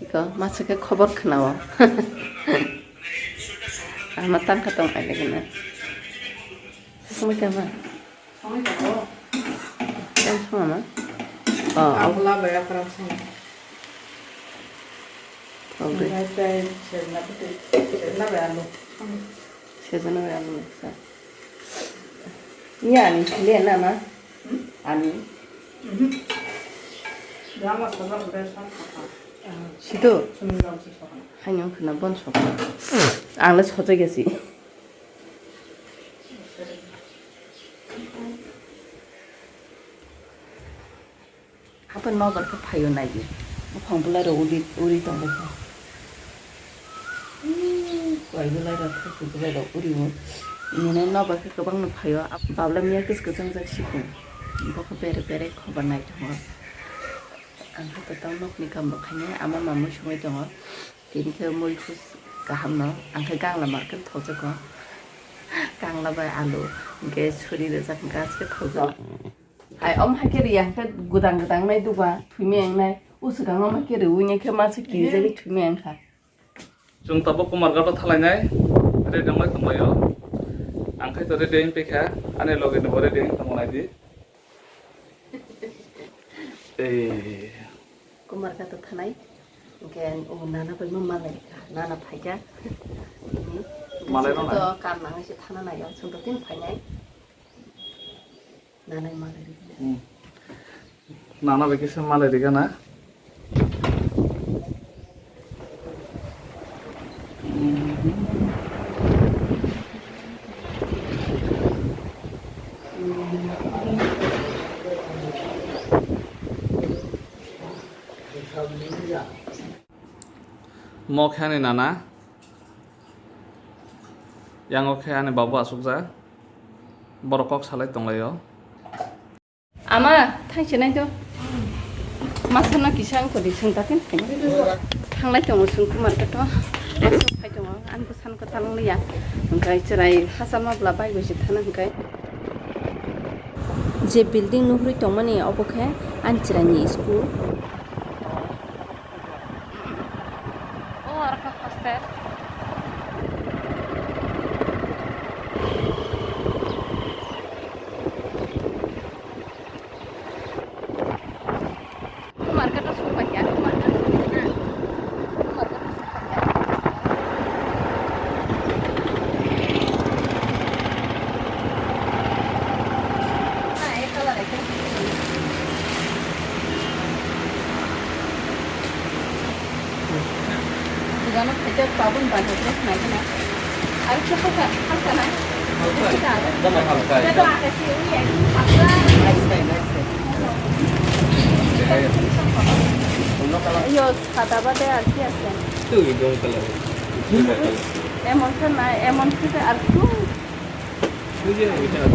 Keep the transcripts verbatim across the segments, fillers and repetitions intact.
Iko masa khe khobor khwnao. Ama tangkha tong ai lagi na. Sumui kama. Songwi tongo. Yang sama ma? Oh, Ang oh. Labaya kwrang song. Oh, deh. Oke. Oke, sejna pati, sejna bai alu. Sejna bai alu, sa. Iya, ani sile na ma? Hmm? Ani. Mhm. Yang ma sabak bai sa sa. Situ. Sumui jam sa sa. Hanyong khna bon sok. Ang le sochai gesi. Hapan nobar khe phaio naidi. Buphang bwlairok uri, uri tongbaikha. Umm, kwai bwlairok, thaichuk bwlairok uri o. Nini nobar khe kwbangno phaio. Babla miya kis kwchang jak sikung. Bokhe bere bere khobar nai tongo. Ang khe kwtal nokni kam rok khainai ama mamui songwi tongo. Tini khe mui khus kaham no, ang khe gangla market thokjak o. Gangla bai alu, hwnkhe suri rijak, hwnkhe aske thokjak. Hai, om hai khe riya, hwnkhe gudang gudang nai duba, thwimai ang nai. Usukang om hai khe riwi nai khe masa kirijagwi thwimai ang kha. Chwng tabuk Kumarghat o thalainai, ready wnglai tonglaio. Ang khai to ready wng paikha, ani logi ni bo ready wng tongo naidi. Ei. Kumarghat o thanai, hwnkhe o nana bai ma malai rikha, nana phaikha. Malai rikha rwna? To kam nangwi se thana nai, o chwng to tin phainai. Nana malai rikha. Hmm. Nana bai kisa malai rikha na? Mo khe ani nana, yango khe ani babu asukjak, borok kok salai tonglaio. Ama, thangse nai to. Masa no kisa wngkha di, chwng dakin phai. Thanglai tongo chwng Kumarghat o. Masa phai tongo, ani bwsano kwtal wng liya. Hwnkhe chwrai hachal ma bwla bike bai se thana hwnkhe. Je building nuhurwi tongmani obo khe ani chwraini school. O aro khe hostel. Market o sokpaiya, market o sokpaiya. Market o sokpaiya. Dogano khaijak babun banhajak nai gana. Ar khe halka, halka nai? Halka. Ekdom halka, ekdom. Yo, sada bade ar ki ase? Tui, brown color. Emon khe nai, emon khe ar tu. Buji na, buji na.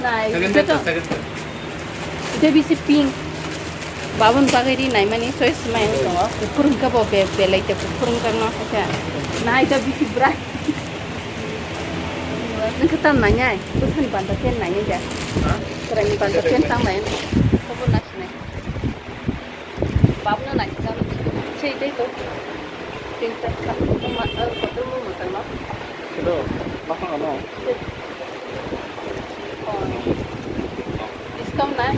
Nai, second ito to, second to. Ito bisi pink. Babun bagwi ri naimani choice mai wng tongo. Kuphur wngkha bo be-, belai te kuphur wngkha no hakhe. Nai, ito bisi bright. Nang khe tam nai nai. Bwsani banta pen nai nai ja. Ha? Kwraini banta pen tam nai. Khobor na sinai. Babno nai khe tam. Sei tei to. Pink ta kha. Mama, eh, kotor mo motor ma. Hello, ma phang ano? Discount nai?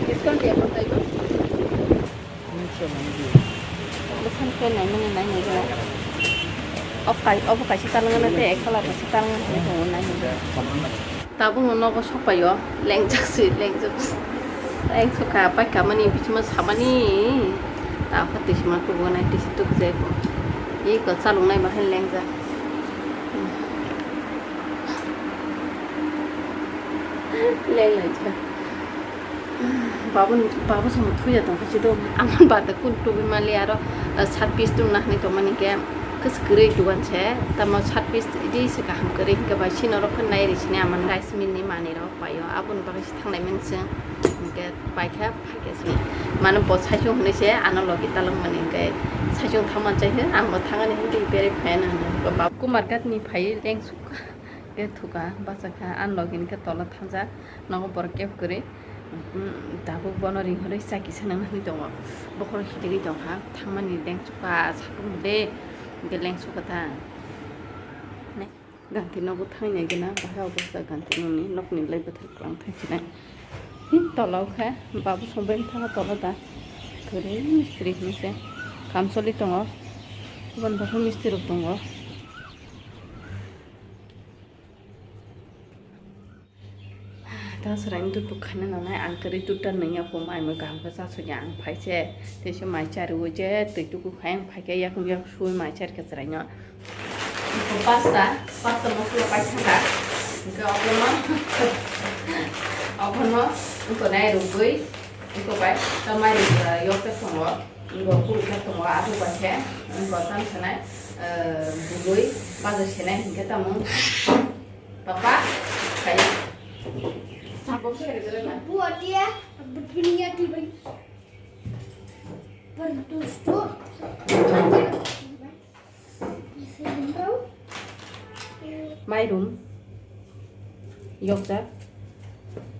Discount dia kau taibo? Bwswk khe naimani nainai gwnang. Obo kai-, obo kaisa talwngna tei ek colour kaisa talwngna tei tongo nainai. Tabukno nogo sokpaio, lengjak se, lengjak se. Lengsukha, paikha mani, bichima samani. Tabukha twisima tubu nai, twisi tubu jai bo. Iko chalok nai bahai lengjak. Leng laijak. Babu, babu samo thuya tongkha chido. Amon bata kun tubi mali aro, ah, sat piece tung nahni tongmani ke. Kis kwrwi dugan se, tamo sat piece di se kaham kwrwi, hingke bai sino rok nai ri sini aman rice mill ni manwi rok paio, aboni bagwi se thanglai mani chwng, hingke paikha phaikhe se, mane bo saichung hinui se ano logi talwng mani, hingke saichung thang man chai se, ang bo thangani hinui bere phaiya na hinui, Kumarghat ni phai lengsuk. Khe thuka bachakha, ang login khe tola thangjak, nogo borok kep kwrwi. Tabuk bono ring hwnwi chaki sanang nangwi tongo. Bokhorok hiligwi tongkha, thangmani lengsuka satung de, de lengsuka ta. Ganti nogo thangnai gana, bahai obo sa ganti nokni lai bwthar kwlang thangsinai. Hi, tola o khe babu songbai thangkha tola da. Kwrwi mistri hinwi se kam choli tongo. Boni bagwi mistri rok tongo. Ta swrang tu tu khana nanai ang kwrwi tu ta nangya pho mai mo kaham khe cha sokya ang phai se. Tei se mai chari o je twi tuku khai ang phai khe yakung yak sui mai chari khe chwrai no. Pasta, pasta mosla pai thangkha. Hingke obono, obono wngkha nai rwgwi, wngkha bai ta mairum, eh, yok ta tongo, wngkha kuruk ta tongo, athuk bai khe, wngkha tam sanai, eh, bwlwi, bajar senai hingke tamo, papa, kaya. Sabok se rwgwi rwna. Buat dia, berdunia di bai. Berdustu. Mairum yokjak,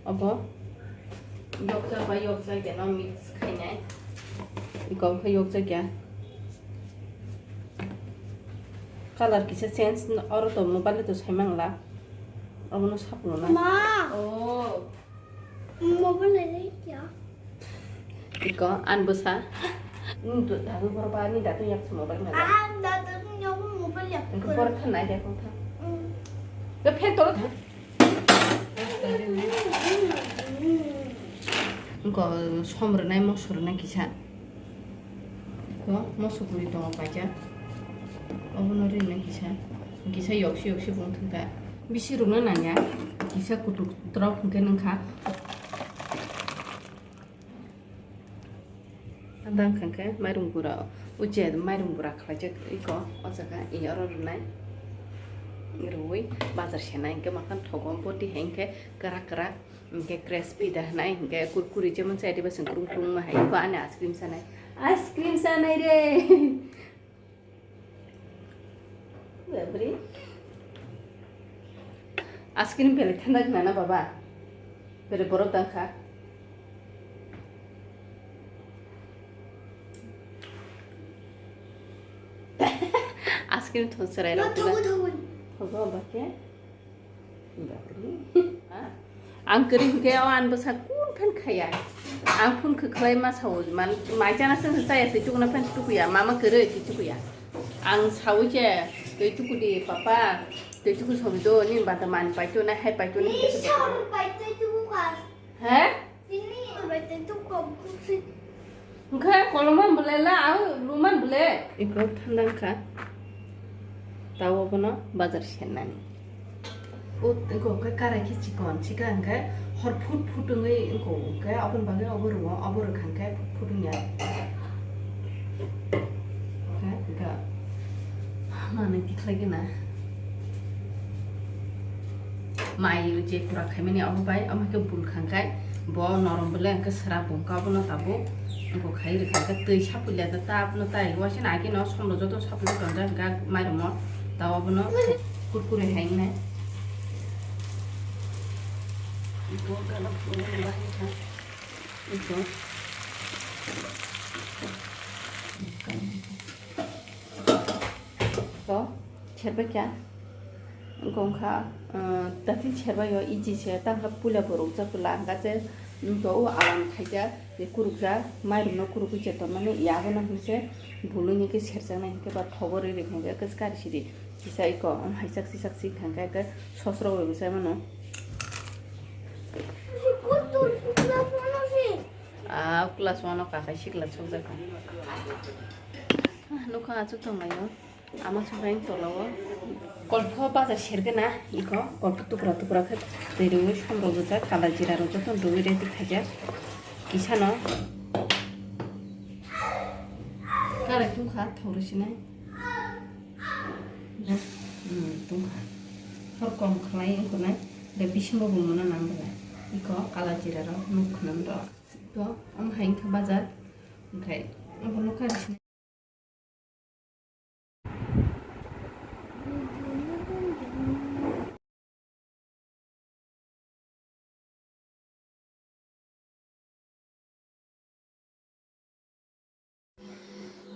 obo yokjak bai yokjak ya no mix khainai, iko khe yokjak ya. Color kisa change, oro to mobile to sai mangla, obono saphuru na. Ma. Oh. Mobile nai ya. Iko, an bwsa. Ni datu borok ba, ni datu yak se mobile nai. Ah, datu ni yak mobile yak. Engko borok than nai de kong tha. Mm. Ke phen tolo tha. Engko som rwnai, moso rwnai kisa. Ko moso kwrwi tongo kaisa. Obono rinai kisa. Kisa yoksi yoksi bung thangkha. Bisi rwna nangya. Kisa kutuk trok hwnkhe nungkha. Tang hwnkhe mairum gura. Uche mairum gura khlaijak iko o jaga. I oro rwnai. Rwui bazar senai hwnkhe makan thogo. Boti hai hwnkhe kwrak kwrak. Hingke crispy da hwnai, hingke kurkuri jemon chai diba chwng krung krung ma hai, iko ani ice cream sanai. Ice cream sanai re. Bapre. Ice cream pele thanda khna na baba. Pele borok dang kha. Ice cream thon serai rok. Thogo, thogo. Thogo, bake. Ang kwrwi hwnkhe o ani bwsa kun phan khaya. Ang phone kwkhlai ma sao, man, mai chana se chaya twi chukuna phan tukuya, mama kwrwi twi tukuya. Ang saui se twi tukudi, papa, twi tuku song do, nini bata man paito na, hai paito na, hai paito na. He? Hwnkhe kolomani bwle la, ang lumani bwle. Iko thanda wngkha. Tao bono bazar sennani. O, iko khe karai khe chikon, chikon hwnkhe hor phut phut wngwi iko hwnkhe aboni bagwi obo rwo, obo rwkha hwnkhe phut phut wngya. Hwnkhe, hwnkhe manwi tikhlai gana. Mai je kura khaimani omo bai, omo khe bul khangkhai, bo norom bwle hwnkhe sra bungka bono tabuk, wngkha khai rwkha khe twi sapulya da ta abono tai, waisano agi no somro joto sapulwi tonjak hwnkha mairumo, ta obono kurkure hai wngnai. Ito. Ko, serbai kha. Wngkha wngkha, ah, dati serbai o easy se, tangkha puila bo rukjak pula, hwnkha se, wngkha o alam khaijak, je kurukjak, mairum no kurukwi se tonmani, ya abono hwnwi se, buluni khe serjaknai, hwnkhe ba thogo rwi rwi khe, khe kari sidi, kisa iko, wng hai sak si sak si kha, hwnkhe khe sos rok bai bo chai mano. Ah, class one o kakai sikla sokjak kha. Ah, nokha achuk tonglaio. Ama songkha ang tola o. Kolpho bazar sergena, iko kolpho tukra tukra khe twi rwui som rwgwjak, kala jira rok joto rwui ready khaijak. Kisano. Karai tungkha, thok rw sinai. Hmm, tungkha. Hor kom khlai wngkha nai. Bisingo bo mano nang bwlai. Iko kala jira rok nuk khna rw. To, omo hai wngkha bazar. Omo hai wngkha bazar. Omo hai wngkha bazar. Omo hai wngkha bazar. Omo hai wngkha bazar.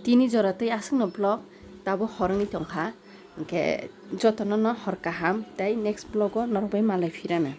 Tini jora tei aswkno vlog tabuk hor wngwi tongkha, hwnkhe jotono no hor kaham tei next vlog o norok bai malai phirano.